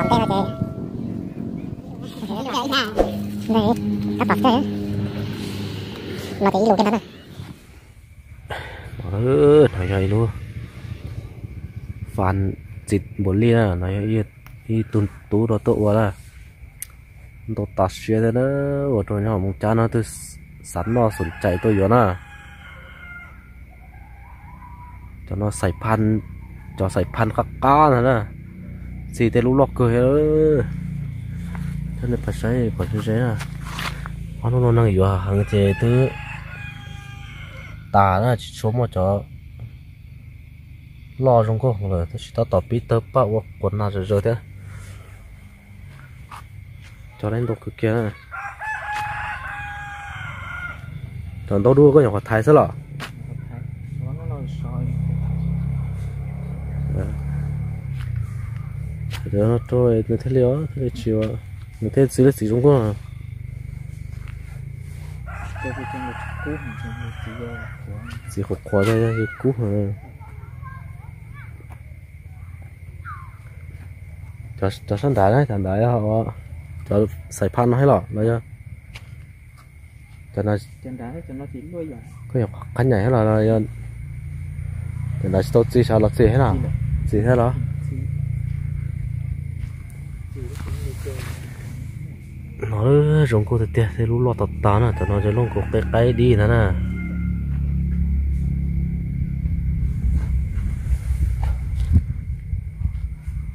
Tej no ces, tab tom, no ces ib lus tej no na. No yog ib lub fas txiv npuav liaj na, no yog ib tug tub rau tuaj ua na. Ntau tas siab thiab na, ua rau nyob Moos Cab no twb xav noj xum cais tuaj yuav na. Cov no xaim phan, cov xaim phan qab qab ntag na. Txi tej lub loj kawg thiab. Coj nej pais saib kom ze ze na. Ob hnub no neeg yuav heev ces twb tas na, tsis tshua muaj cov loj zoo nkauj lawm, tab sis tab tom pib tawg paj ua quas nag zom zaws thiab. Cov lej ntau kawg kiag. Cov ntau dua koj nyuam qhuav thaiv xwb los? Nws thiaj li, thiaj li tsis, nws thiaj txi lub txiv zoo nkauj. Txiv qhuav qhuav yog kub. Cov sab nrad na, cov nrad yog cov xaim phaj no thiab los no yog, cov no, koj yog qhov qab nyaim thiab los, cov nrad tsis tau txi sav los txi thiab los? Txi thiab los? No zoo nkauj tiag tiag, tej lub loj tas tas na, cov no cov loj nkaus qe qaib dib ntag na.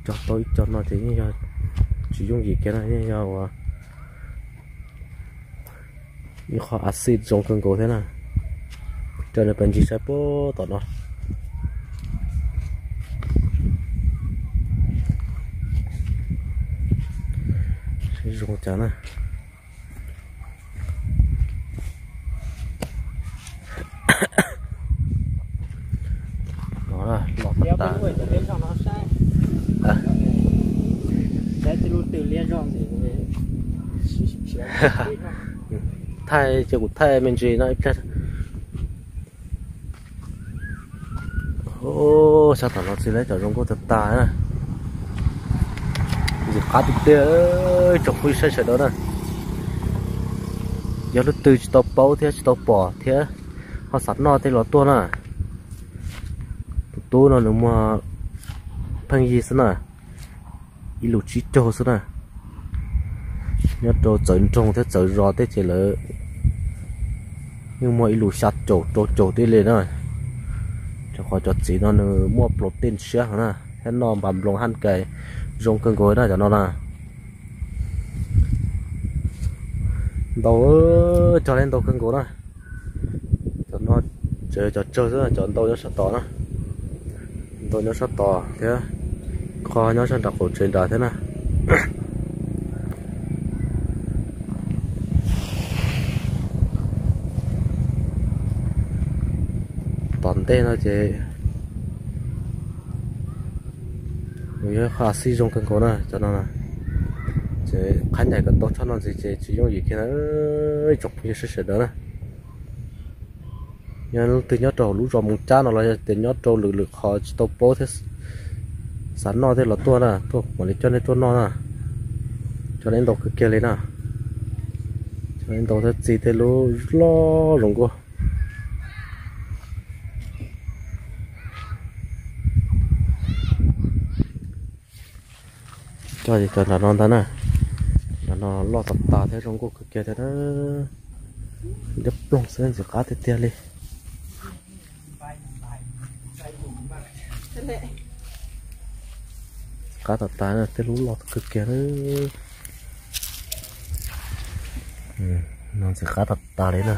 Cog tau ib co no ces yeej yog tsis yooj yim kiag na, yeej yog ua ib qho a xij zoo kawg nkaus thiab na. Coj nej pais ncig saib puag tom no. Zoo cas na. No loj tas. Thaij ces kuv thaij me ntsis no ib pliag. Sab tom no txi lawm cov zoo nkauj tag tas na. Ntxim qab tiag tiag, tsoom phooj ywg sawv daws na. Yog leej twg tsis tau paub thiab tsis tau pom thiab ho xav noj tej los tuaj na. Tus tub no nws muag pheej yig xwb na, ib lus tsib caug xwb na. Nyob rau txawv nroog thiab txawv zos tej ces lawv yeej muag ib lus xya caum rau caum tib li na. Rau qhov cov txiv no nws muaj protein siab heev na, thiab noj npas nploos haj kais zoo kawg nkaus na cov no na. Ntau, cog lawm ntau kawg nkaus na. Cov no tseem cov tsawg xwb, cov ntau nyob sab tod na. Ntau nyob sab tod thiab, qhov nyob sab nram qaum tsev nrad thiab na. Tom ntej no ces nws yog qhov a xij zoo kawg nkaus na, cov no na. Ces qhab nyaim kom tau tshaj no ntxiv ces tsis yooj yim kiag na, tsoom phooj ywg sawv daws na. Yog leej twg nyob rau hauv lub zos Moos Cab no los yog tias nyob rau lwm lwm qhov tsis tau paub thiab xav noj tej los tuaj na, tuaj mam li coj nej tuaj noj na. Cog lawm ntau kawg kiag li na. Cog lawm ntau thiab, txi tej lub loj zoo nkauj. Cog ces cov nram no ntag na. Nram no loj tas tas thiab zoo nkauj kawg kiag thiab na. Liab ploog xwb, ntxim qab tiag tiag li. Qab tas tas, tej lub loj kawg kiag na. No ntxim qab tas tas li na.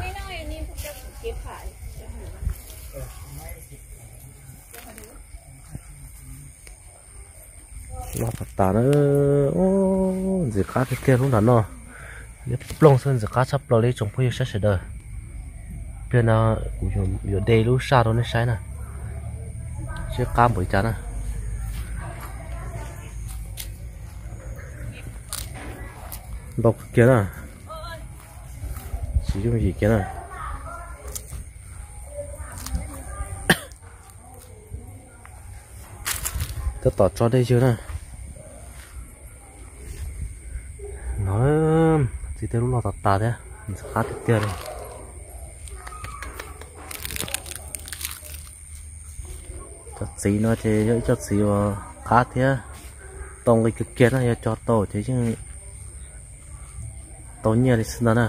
Loj tas tas na. Ntxim qab tiag tiag lub nram no. Liab ploog xwb, ntxim qab tshaj plaws li tsoom phooj ywg sawv daws. Pliag no kuv yuav de lub saj rau nej saib na, seb qab npaum li cas na. Ntau kawg kiag na, tsis yooj yim kiag na. Tab tom tso dej ywg na. Tej lub loj tas tas thiab, ntxim qab tiag tiag li. Cov txiv no ces yog ib co txiv uas qab thiab tau nqi kawg kiag na, yog cog tau ces yeej tau nyiaj li xwb ntag na.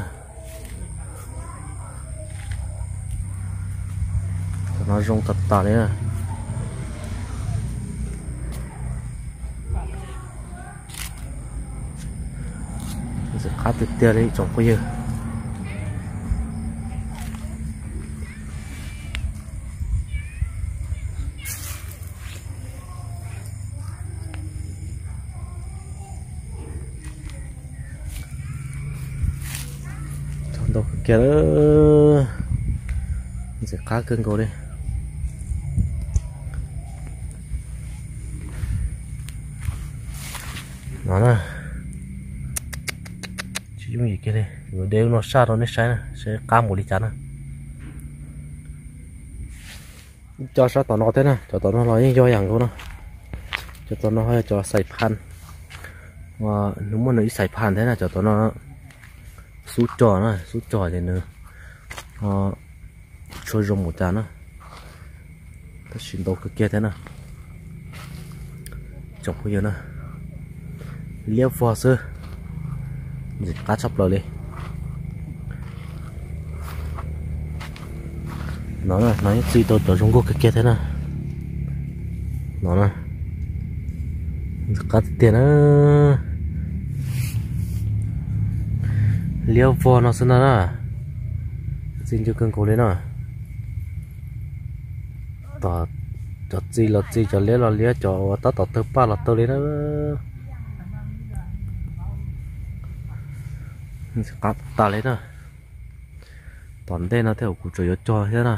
Cov no zoo tas tas li na. Ntxim qab tiag tiag li tsoom phooj ywg. Txog ntau kawg kiag, ntxim qab kawg nkaus li. No na, tsis yooj yim kiag li, yuav de lub no saj rau nej saib na, saib qab npaum li cas na. Cov sab tom no thiab na, cov tom no los yeej yog yam nkaus no. Cov tom no yog cov xais phan, nws muaj nws ib xais phan thiab na, cov tom no xub cog na, xub cog ces nws tshua zoo mus cas na. Tab sis ntau kawg kiag thiab na. Tsoom phooj ywg na, liab vog xwb, ntxim qab tshaj plaws li. No na, no yeej txi tau cov zoo nkauj kawg kiag thiab na. No na, ntxim qab tiag tiag na. Liab vog no xwb ntag na. Txi ncw kawg nkaus li na. Tom cov txi los txi, cov liab los liab, cov uas tab tom tawg paj los tawg li na. Ntxim qab tas li na. Tom ntej no thiab kuv tseem yuav cog thiab na.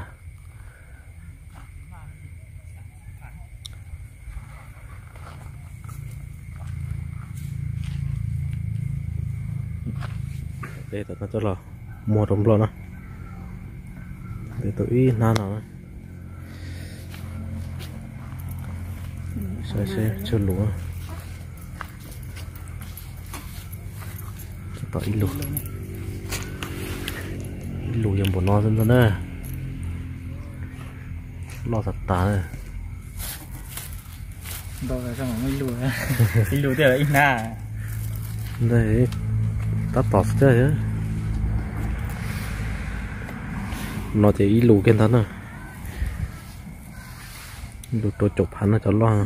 Tej tom no coj los muag rau Nplog na. Tej tau ib hnab no. Saib seb tsawg lus. Tom ib lus, ib lus yog npaum no xwb ntag na. Loj tas tas. Ib lus, ib lus thiaj ib hnab. Tab tom xwb thiab. No ces ib lus kiag ntag na. Ib lus rau caum phav no cov loj.